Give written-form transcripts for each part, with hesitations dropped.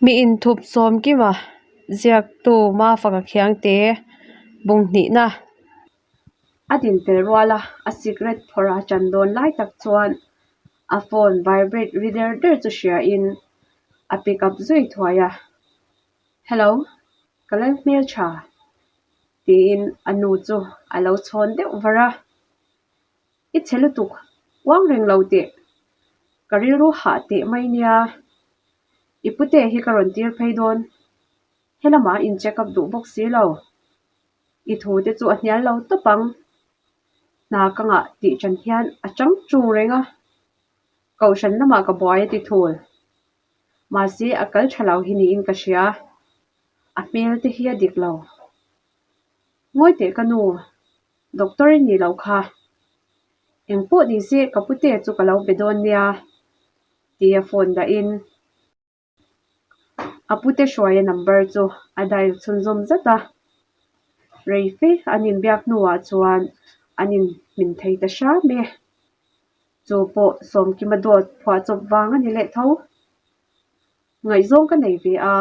Mi inthup sawmkima ziaktu Mafaka Khiangte bung hnihna a din fel rual a, a cigarette phawrh a chan dawn lai tak chuan a phone vibrate ri der der chu hriain a pick up zui thuai a, Hello, ka lal hmeltha tiin a nu chu a lo chhawn deuh var a. I chhe lutuk, uang reng lo teh. Ka rilru hah teh mai nia. I pute hi ka rawn tir phei dawn. Helamah in check up duh bawk si lo. I thu te chu a hnial lo tawp ang. Hna ka ngah tih ṭan hian a chang ṭung reng a. Kohhran lamah ka buai a ti thul. Mahse a kal ṭha lo hi niin ka hria. A hmel te hi a dik lo. Ngawi teh ka nu, Doctor i nih loh kha. Eng pawh ni se ka pute chu ka lo be dawn nia, tia phone dahin a pute hruaia number chu a dial chhunzawm zat a. Rei fe an inbiak hnuah chuan an inhmin thei ta hram e. Chu pawh Sawmkima dawt phuahchawp vang a ni leh tho. Ngaihzawng ka nei ve a,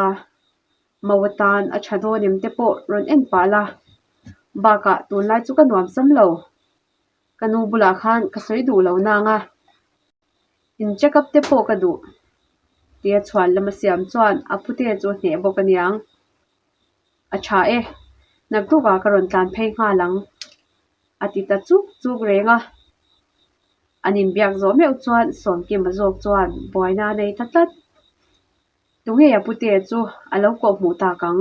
Mo atan a tha dawn em te pawh rawn en pah la, bakah tunlai chu ka nuam sam lo. Ka nu bulah khan ka sawi duh lo nang a, in check up te pawh ka duh tia chhuan lama siam chuan a pute chu a hneh bawk aniang. A tha e, naktukah ka rawn tlan phei nghal ang a ti ta chuk chuk reng a. An inbiak zawh meuh chuan Sawmkima zawk chuan buaina a nei ta tlat. Tunge a pute chu a lo kawh hmuh tak ang?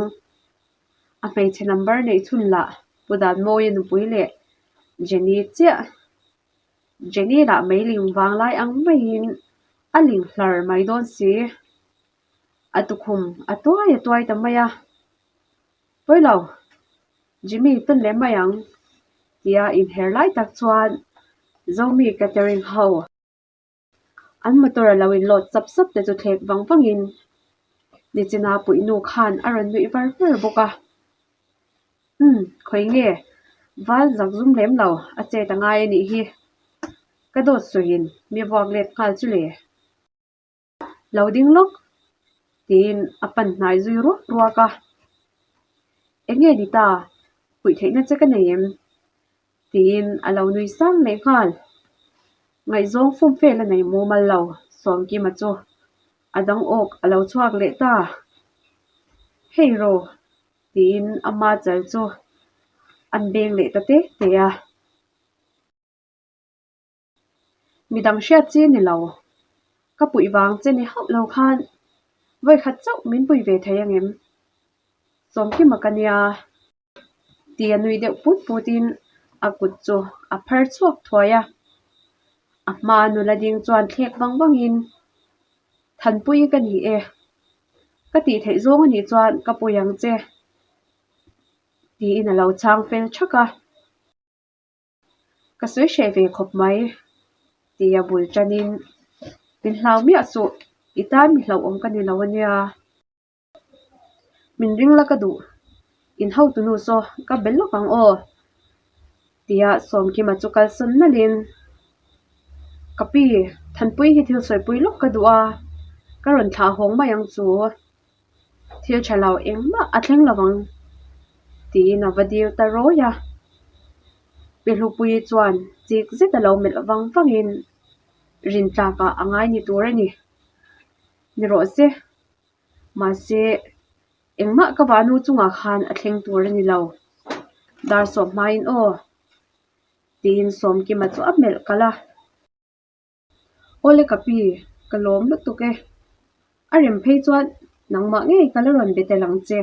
A hmeichhe number neih chhun lah Pu Danmawia nupui leh Jenny chiah. Jenny lah meiling vanglai ang maiin a ling hlar mai dawn si. A tukhum a tuai a tuai ta mai a. Pawi lo, Jimmy tawn leh mai ang tia inher lai tak chuan Zomi catering ho. An motor a lo in load sap sap te chu thlek vang vang in Nichina puih nu khan a rawn nuih var var bawk a. Umm khawi nge val zak zum lem lo a chet a ngai a nih hi. Ka dawt sawi in mi vuak let nghal chu le. Lo ding lawk tiin a pan hnai zui ruak ruak a. Eng nge ni ta puih theihna che ka nei em? Tiin a lo nui sang leh nghal. Ngaihzawng fum fel a nei mumal lo Sawmkima chu a dang awk a lo chhuak leh ta. Hei ro tiin ama chal chu an beng leh ta te te a. Midang hriat chi ni lo. Ka puih vang che ni hauh lo khan vawikhat chauh min pui ve thei angem? Sawmkima ka nia. Tia nui deuh put putin a kut chu a phar chhuak thuai a. A hma nula ding chuan thlek vang vangin, Thanpui ka ni e. Ka tih theih zawng anih chuan ka pui ang che. Tiin a lo chhang fel thak a. Ka sawi hreh ve khawp mai tia bul tanin min hlau miah suh i tan mi hlauhawm ka ni lo ania min ring la ka duh in hotu nu saw ka be lawk ang aw tia Sawmkima chu kalsawn nalhin ka pi Thanpui hi thil sawipui lawk ka duh a ka rawn thlah hawng mai ang chu. Thil tha lo engmah a thleng lo vang tiin a va dil ta rawi a. Pi Hlupuii chuan chik zet a lo melh vang vangin rintlakah a ngai ni tur a ni. Ni rawh se, mahse engmah ka vahnu chungah khan a thleng tur a ni lo. Dar sawm hmain aw tiin Sawmkima chu a melh kalh a. Awle ka pi, ka lawm lutuk e. A rem phei chuan nangmah ngei ka la rawn be tel ang che.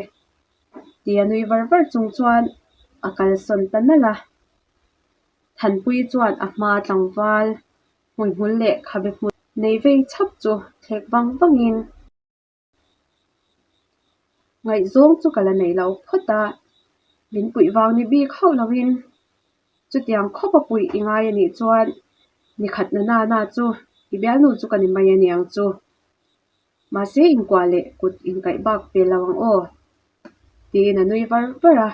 Tia nui var var chung chuan a kalsawn ta nalh a. Thanpuii chuan a hma tlangval hmuihmul leh khabe hmul nei vei chhap chu thlek vang vangin. Ngaihzawng chu ka la nei lo phawt a, min puih vang ni bik hauh lovin chutiang khawp a puih i ngai a nih chuan ni khat na na na chu i bialnu chu ka ni mai a niang chu. Mahse inkuah leh kut inkaih bak pe lo ang aw tiin a nui var var a.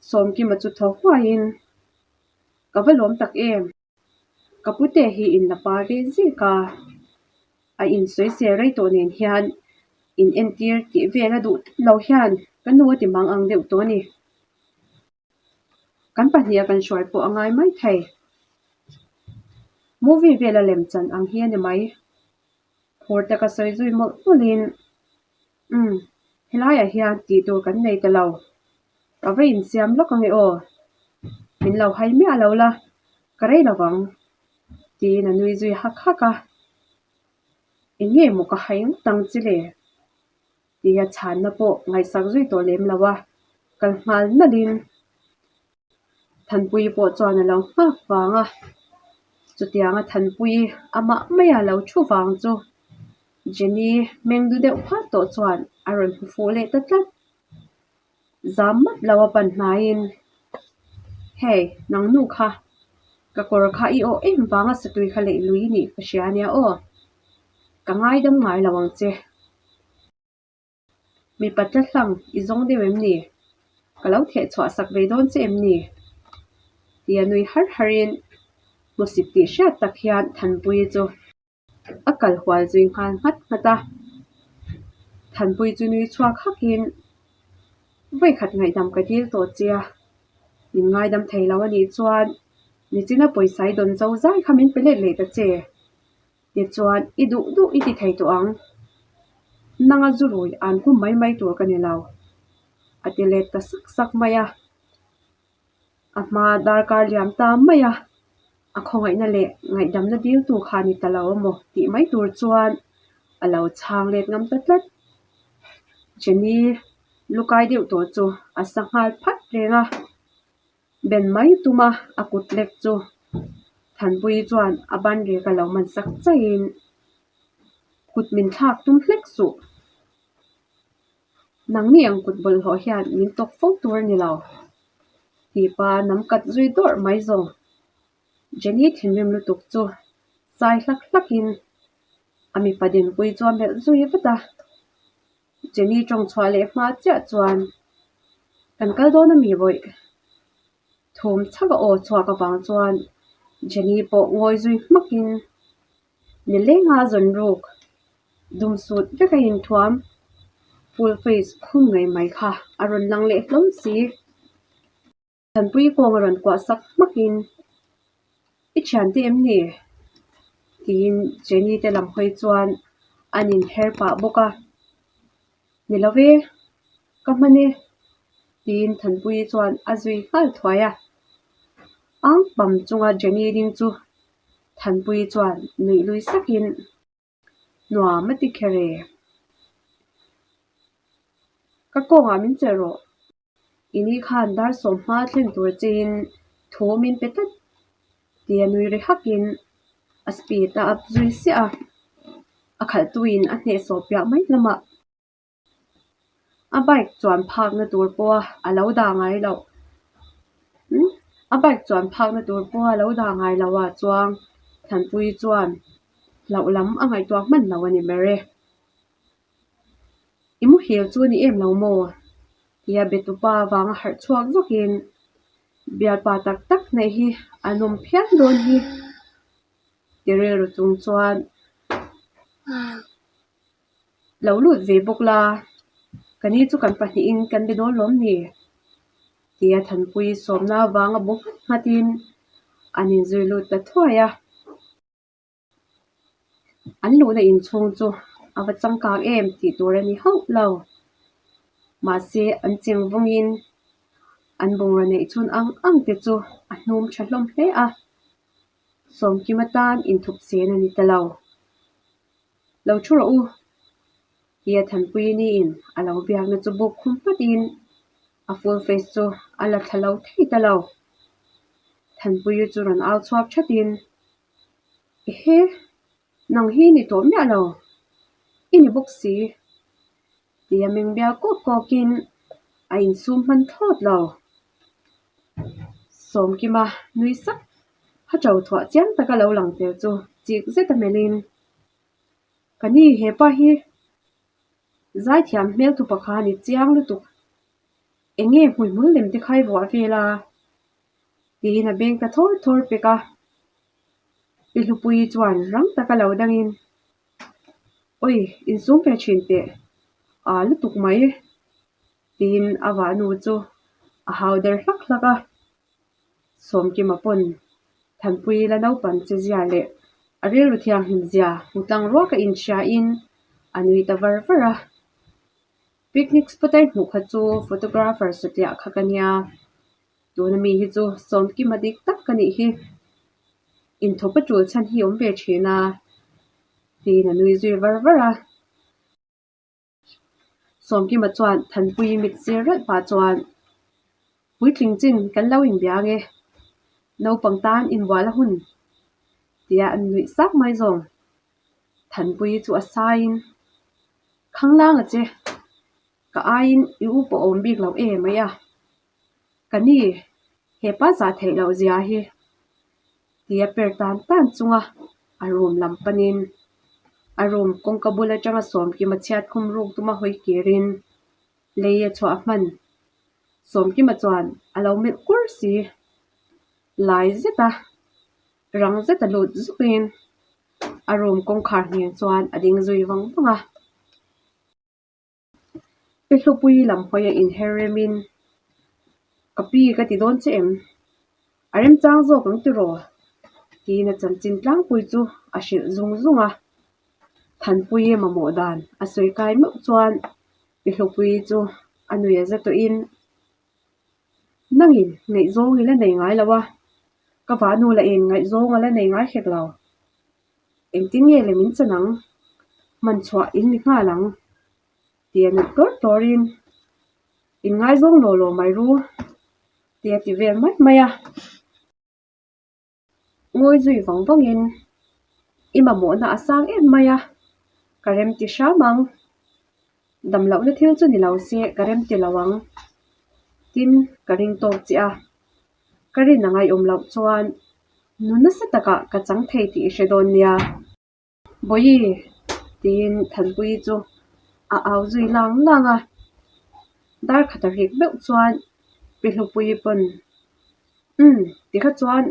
Sawmkima chu thaw huaiin ka va lawm tak em? Ka pute hi in la pa ve zek a, a insawisel rei tawh nen hian In entir tih vel a duh tlat lo hian ka nu a ti mang ang deuh tawh a ni. Kan pahniha kan hruai pawh a ngai mai thei. Movie vela lem chan ang hi a ni mai. Phur taka sawi zui mawlh mawlhin, Umm, helaiah hian tih tur kan nei ta lo. Ka va insiam lawk ange aw. Min lo hai miah lo la, ka rei lo vang, tiin a nui zui hak hak a. Eng nge maw ka hai ngawt ang che le? Tia chhanna pawh ngaihsak zui tawh lem lo a, kal nghal nalhin Thanpuii pawh chuan a lo nghak vang a. Chutianga Thanpuii amah maia lo thu vang chu Jenny meng du deuh phat tawh chuan a rawn hmu fuh leh ta tlat. Zam map lo a pan hnaiin, Hey, nang nu kha, ka kawr kha i awh em vanga satui kha leih lui nih ka hria ania aw. Ka ngaidam ngai lo ang che. Mipa tla hlang i zawng deuh em ni? Ka lo theh chhuah sak ve dawn che em ni? Tia nui har harin hmusit tih hriat tak hian Thanpuii chu a kal hual zui nghal nghat nghat a. Thanpuii chu nui chhuak hakin, Vawikhat ngaihdam ka dil tawh che a, min ngaidam thei lo a nih chuan nichina pawisa i dawn zo zai kha min pe let leh ta che. Tichuan, i duh duh i ti thei tawh ang. Nanga zu rui an hum mai mai tur ka ni lo, a ti let ta sak sak mai a. A hma darkar liam ta mai a, a khawngaihna leh ngaihdamna diltu kha ni ta lo amaw tih mai tur chuan a lo chhang let ngam ta tlat. Jenny lukai deuh tawh chu a sa nghal phat reng a. Ben mai tuma a kut lek chu Thanpuii chuan a ban rek a lo man sak chaihin kut min thlak tum hlek suh. Nangni ang kut bawlhhlawh hian min tawk fo tur a ni lo tih pa nam kat zui dawrh mai zawng. Jenny thinrim lutuk chu sai hlak hlakin a mipa dinpui chu a melh zui vat a. Jenny tawng chhuah leh hma chiah chuan kan kal dawn a mi vawih thum chhak a aw chhuak avang chuan Jenny pawh ngawi zui hmakin nilenga zawn ruk dum sut vek a inthuam full face khum ngei mai kha a rawn lang leh hlawm si. Thanpui kawng a rawn kuah sak hmakin, I thiante em ni? tiin Jenny te lam hawi chuan an inher pah bawk a. Ni lo ve, ka hman e, tiin Thanpuii chuan a zui nghal thuai a. Ang pam chunga Jenny ding chu Thanpuii chuan nuih lui sakin, Nuam a ti kher e. Ka kawngah min chelh rawh. I ni khan dar sawm hma thlen tur chein thu min pe tlat tia nui ri hakin a speed a up zui siah a, a khalhtuin a hnehsawh piah mai lamah a bike chuan phakna tur pawha a lo dah ngai loh a bike chuan phakna tur pawha a lo dah ngai loh ah chuang Thanpuii chuan hlauh lam a ngaihtuah hman lo a ni ber e. I muhil chu a ni em lo maw? Tia betupa avanga harh chhuak zawkin bialpa tak tak hnaih hi an awm phian dawn hi ti rilru chung chuan lo lut ve bawk la, ka ni chu kan pahnihin kan be dawn lawm ni? Tia Thanpuii sawmna avanga bu nghat nghatin an inzui lut ta thuai a. An luhna inchhung chu a va changkang em tih tur a ni hauh lo. Mahse an cheng vawngin an bungraw neih chhun ang ang te chu a hnum tha hlawm hle a, Sawmkim atan inthup sen a ni ta lo. Lo thu rawh u tia Thanpuii niin a lo biakna chu buk khum hmatin a full face chu a la thla lo thei ta lo. Thanpuii chu rawn au chhuak thatin Ehe, nang hi ni tawh miah lo, i ni bawk si, tia meng bial kawk kawkin a insum hman thlawt lo. Sawmkima nui sak ha to thuah chiang taka lo lang tel chu chik zet a melhin, Ka ni hepa hi zaithiam hmel thupa kha ni chiang lutuk, eng nge hmuihmul lem te kha i vuah vel a? Tiin a beng ta thawr thawr pek a. Pi Hlupuii chuan rang taka lo dangin, Awi, insum ve thin teh. Aa lutuk mai tiin a vahnu chu a hau der hlak hlak a. Sawmkima pawn Thanpui la naupang che zia leh a rilru thianghlim zia hmu tlang ruak a inhriain a nui ta var var a. Picnic spot a i hmuh kha chu photographer satliah kha ka nia. Tuna mi hi chu Sawmkima dik tak ka nih hi. Inthawp a tul chhan hi awm ve thin a tiin a nui zui var var a. Sawmkima chuan Thanpui mit sir ralh pah chuan Puitling chin kan lo inbia ange, naupang tan inbual a hun tia an nuih sak mai zawng. Thanpui chu a saiin Khanglang a che, ka aiin i u pawh awm bik lo em mai a, ka ni hepa zah theih loh zia hi tia per tan tan chunga a room lam panin a room kawngka bul atanga Sawmkima chhiat khum ruk tuma hawi kirin lei a chhuah hman. Sawmkima chuan a lo melh kur si lai zeta rang zeta lut zukin a room kawngkhar ngheng chuan a ding zui vang vang a. Pi Hlupui lam hawi a inher remin, Ka pi ka ti dawn che em? A remchang zawk ang tiraw? Tiin a chanchin tlangpui chu a hrilh zung zung a. Thanpuii mamawh dan a sawi kai meuh chuan Pi Hlupui chu a nui a za tawhin, Nangin ngaihzawng i la nei ngai lo a, ka vahnu lahin ngaihzawng a la nei ngai hek lo. Engtin nge le min chan ang? Hman chhuah in ni nghal ang tia nuih tlawr tlawrin in ngaizawng law law mai ru tia ti vel mai mai a. Ngawi zui vang vangin i mamawhna a sang em mai a, ka rem ti hram ang. Dam lohna thil chu ni lo se ka rem ti lo ang. Tin, ka ring tawk che a. Ka rin a ngaihawm loh chuan nu nasa takah ka chang thei tih i hre dawn nia. Bawihi tiin Thanpuii chu a au zui lang lang a. Dar khat a rik meuh chuan Pi Hlupuii pawn Umm tikha chuan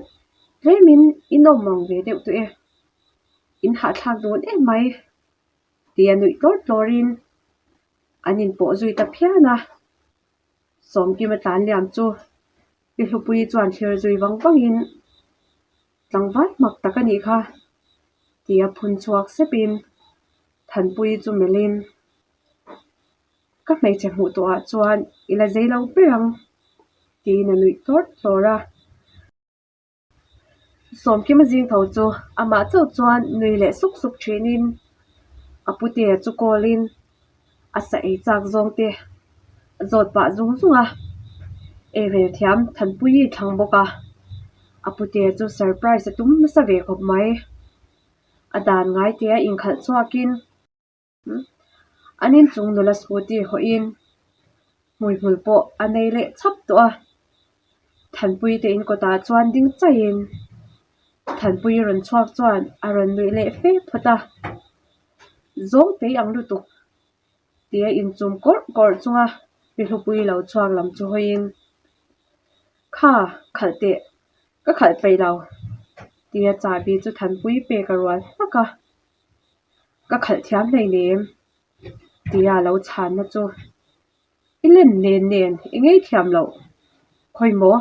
tlemin in awm ang ve deuh tawh e, in hahthlak dawn em mai tia nuih tlawr tlawrin an inpawh zui ta phian a. Sawmkima tlan liam chu Pi Hlupuii chuan thlir zui vang vangin tlangval hmak tak a nih kha tia phun chhuak sepin Thanpuii chu melhin ka hmeichhe hmuh tawhah chuan i la zei lo ber ang tiin a nuih tlawr tlawr a. Sawmkima zing tho chu amah chauh chuan nui leh suk suk thinin a putea chu call-in a sa ei chak zawng te a zawt pah zung zung a, eirel thiam Thanpuii thlang bawk a, a putea chu surprise a tum nasa ve khawp mai. A dan ngai te a inkhalh chhuakin. An inchung nula scooty hawhin hmuihmul pawh a nei leh chhap tawh a, Thanpui te in kawtah chuan ding chaihin Thanpui rawn chhuak chuan a rawn nuih leh fe phawt a, Zawng tei ang lutuk tia inchum kawrh kawrh chunga Pi Hlupui lo chhuak lam chu hawiin, Kha, khalh teh, ka khalh peih lo tia chahbi chu Thanpui pek a rual hlak a. Ka khalh thiam hleinem tia lo chhanna chu i len nen nen i ngei thiam loh khawi maw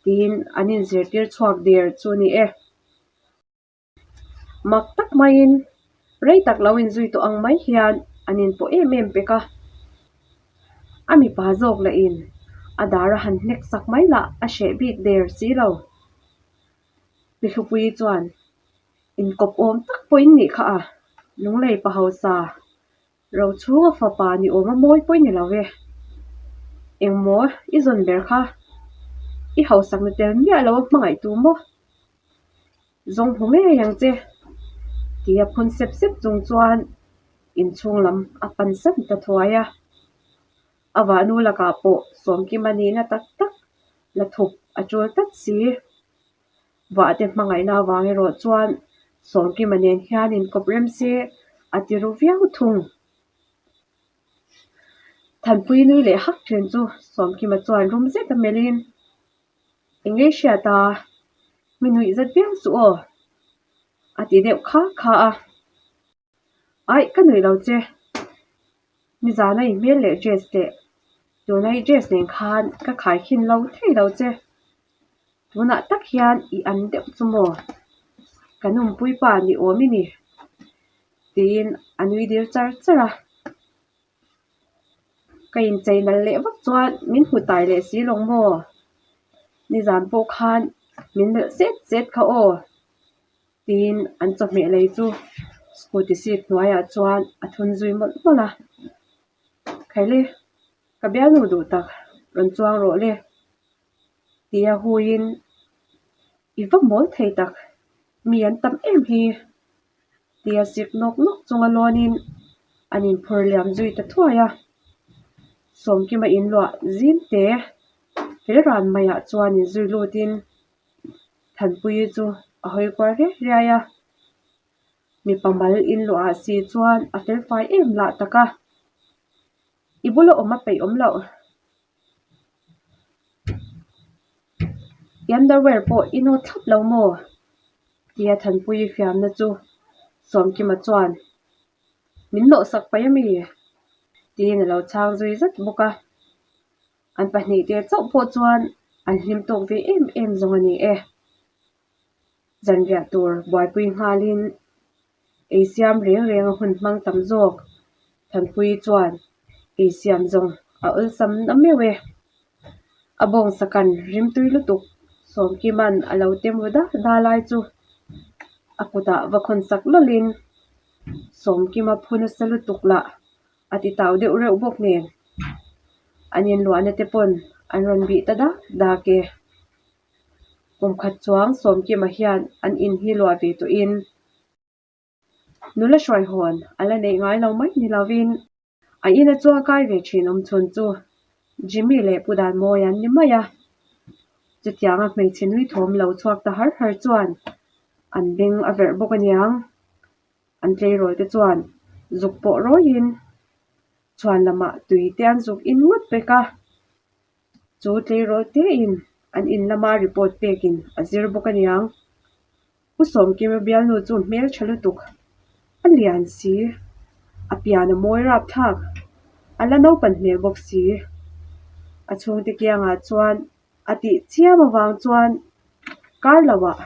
tiin an inzirtir chhuak der chu a ni e. Mak tak maiin rei tak lo inzui tawh ang mai hian an inpawh em em pek a, a mipa zawk lahin a dar a han hnek sak mai lah a hreh bik der si lo. Pi Hlupuii chuan Inkawp awm tak pawh in nih kha a, Lunglei pa hausa Rochhunga fapa ni awm a mawi pawh i ni lo e. Engmaw i zawn ber kha? I hausakna tel miah lo a hmangaih tu maw? Zawng hmu ngei ang che tia phun sep sep chung chuan inchhung lam a pan san ta thuai a. A vahnu lakah pawh Sawmkima nihna tak tak la thup a tul tlat si. Vahte hmangaihna avang erawh chuan Sawmkima nen hian inkawp rem se a ti ru viau thung. Thanpui nui leh hak thin chu Sawmkima chuan rum zet a melhin, Eng ngei hriat a, mi nuih zat viau suh aw a ti deuh kha kha a. Aih ka nuih lo che. Nizana i hmel leh dress leh tuna i dress nen khan ka khaikhin lo thei lo che. Tunah tak hian i an deuh chu maw? Kan awmpui pa ni awm i ni tiin a nui dir char char a. Ka inchei nalh leh vak chuan min hmu tai leh si lawng maw? Nizan pawh khan min melh zet zet kha aw tiin an chawhmeh lei chu scooty seat hnuaiah chuan a thun zui mawlh mawlh a. Khaile, ka bialnu duh tak rawn chuang rawh le tia huiin i va mawl thei tak, mi an tam em hi tia sik nawk nawk chunga lawnin an inphur liam zui ta thuai a. Sawmkima inluah zim te fel ran maiah chuan inzui lutin Thanpuii chu a hawi kual riai riai a. Mipa mal inluahah si chuan a felfai em lah tak a, i bula awm a peih awm loh. I underwear pawh i nawt thlap lo maw? Tia Thanpuii fiamna chu Sawmkima chuan min nawhsak paih a mi? Tiin a lo chhang zui zat bawk a. An pahnihte chauh pawh chuan an hlim tawk ve em em zawng a ni e. Zanriah tur buaipui nghalin ei siam reng reng a hun hmang tam zawk. Thanpuii chuan ei siam zawng a awlsam na meuh e. A bawngsa kan rimtui lutuk Sawmkima'n a lo tem ru da da lai chu a kutah va khawn sak lawlhin Sawmkima phu nasa lutuk lah a ti tau deuh reuh bawk nen an inluahna te pawn an rawn bih ta dak dak e. Kum khat chuang Sawmkima hian an in hi luah ve tawhin nula hruaihawn a la neih ngai lo mai ni lovin a ina chuang kai ve thin awm chhun chu Jimmy leh Pu Danmawi an ni mai a. Chutianga hmeichhe nui thawm lo chhuak ta har har chuan an beng a verh bawk aniang. An tleirawl te chuan zuk pawh rawiin chhuan lamah tui te an zuk in ngawt pek a. Chu tleirawl tein an in lama report pekin a zir bawk aniang. Pu Sawmkima bialnu chu hmel tha lutuk a lian si, a pian a mawi rapthlak, a la naupan hmel bawk si. A chhungte kiangah chuan a tih chiam avang chuan kar loah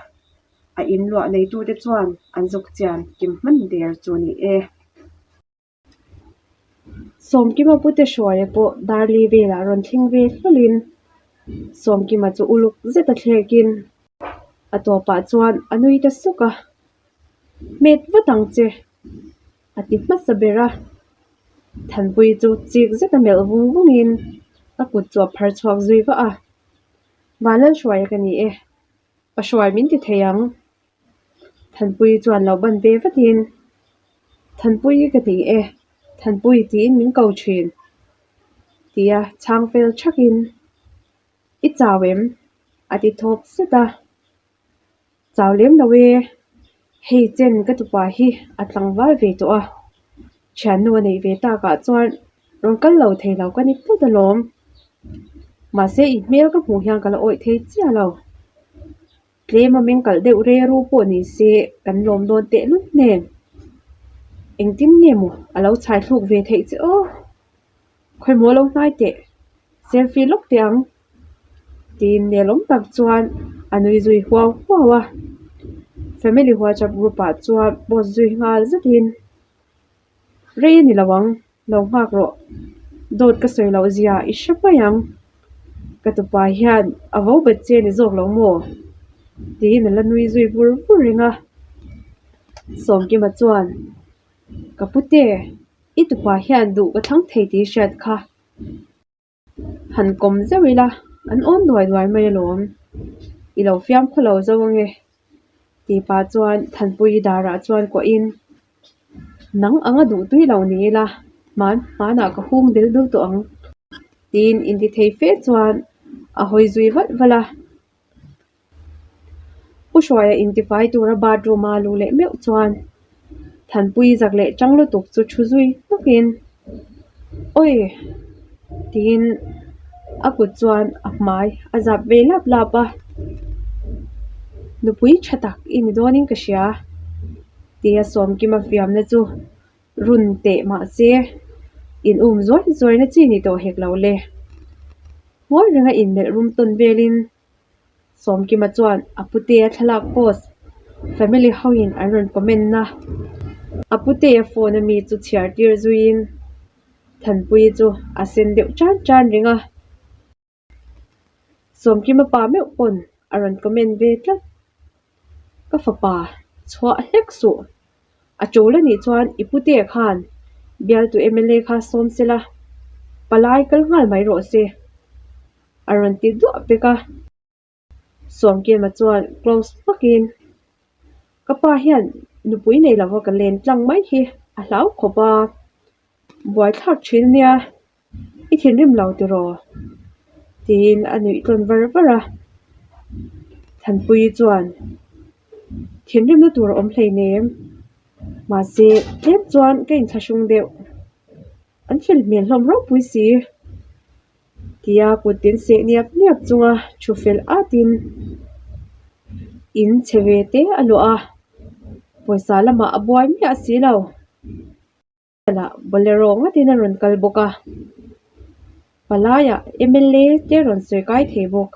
a inluah neitute chuan an zuk chian kim hman der chu ni e. Sawmkima pute hruaia pawh Darli velah rawn thleng ve hlawlhin Sawmkima chu uluk zet a thlekin a tawpah chuan a nui ta suk a, Hmet vat ang che a ti hmasa ber a, Thanpuii chu chik zet a melh vung vungin a kut chu a phar chhuak zui vah a, Vanlalhruaia ka ni e, pa hruai min ti thei ang. Thanpuii chuan lo ban ve vatin, Thanpuii ka ti e, Thanpui tiin min ko thin, tia chhang fel thakin, I chau em? a ti thawp zet a. Chau lem lo e, hei chen ka tupa hi a tlangval ve tawh a, thiannu a neih ve takah chuan rawn kal lo thei lo ka ni tlat alawm. Mahse i hmel ka hmuh hian ka la awih thei chiah lo. Tlem a meng kalh deuh re ru pawh ni se kan lawm dawn teh lul nen. Engtin nge maw a lo chhai thluk ve theih che aw? Khawimaw lo hnai teh, selfie lawk teh ang tiin nelawm tak chuan a nui zui huau huau a. Family WhatsApp group ah chuan post zui nghal zetin Rei a ni lo ang, lo nghak rawh. Dawt ka sawi loh zia i hre mai ang. Ka tupa hian a vo bet che ni zawk lo maw? Tiin a la nui zui vur vur reng a. Sawmkima chuan, Ka pute, i tupa hian duh ka thlang thei tih i hriat kha. Han kawm zeuh ila an awn duai duai mai alawm. I lo fiam khaw lo zo ange tih pah chuan Thanpuii darah chuan kuahin nang anga duh tui lo ni ila hman hmanah ka hung del dul tawh ang tiin intithei fe chuan a hawi zui valh valh a. Pu Hruaia intifai tura bathroom a luh leh meuh chuan Thanpuii zak leh chang lutuk chu thu zui hnawkin Awi! tiin a kut chuan a hmai a zap ve lap lap a, Nupui tha tak i ni dawnin ka hria tia Sawmkima fiamna chu run teh mahse. In um zuai zuai na chi ni tawh hek lo le. Ngawi renga inmelh rum tawn velin Sawmkima chuan a putea thlalak post family hoin an rawn comment na. A putea phone ami chu chhiar tir zuiin Thanpuii chu a sen deuh tan tan reng a. Sawmkima pa meuh pawn a rawn comment ve tlat. Ka fapa chhuah hlek suh. A tul anih chuan i putea khan bialtu mla kha sawm sela palai kal nghal mai rawh se a rawn ti duah pek a. Sawmkima chuan close hmakin ka pa hian nupui nei lova ka len tlang mai hi a hlau khawp a, buaithlak thin ania i thinrim lo tiraw? Tiin a nuih tlawn var var a. Thanpuii chuan thinrimna tur a awm hleinem mahse tlem chuan ka inthlahrung deuh an fel hmel hlawm ropui si. Tia kut tin seh niap niap chunga thu fel atin in chhe ve te a luah a, pawisa lamah a buai miah si lo. Lah bolero ngatin a rawn kal bawk a, palaiah mla te rawn sawi kai thei bawk.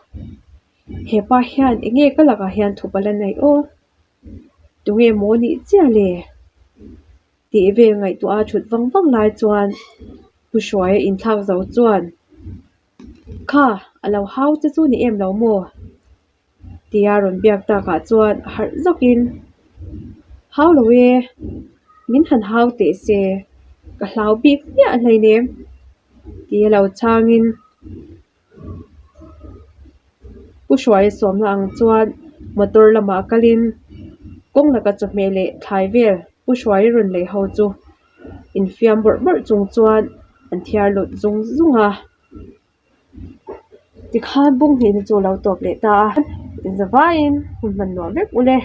Hepa hian eng nge ka lakah hian thup a la nei aw? Tunge maw nih chiah le? Tih vel ngaihtuah a thut vang vang lai chuan Pu Hruaia inthlak zo chuan, Kha, a lo hau che chu ni em lo maw? Tia rawn biak takah chuan harh zawkin, Hau lo e, min han hau teh se, ka hlau bik hmiah hleinem, tia lo chhangin Pu Hruaia sawmna ang chuan motor lamah kalin kawng laka chawhmeh leh thlai vel Pu Hruaia rawn lei ho chu infiam bawrh bawrh chung chuan an thiar lut zung zung a. Tikhan bung hnihna chu a lo tawp leh ta a, inzavaiin hun hman nuam vek ule.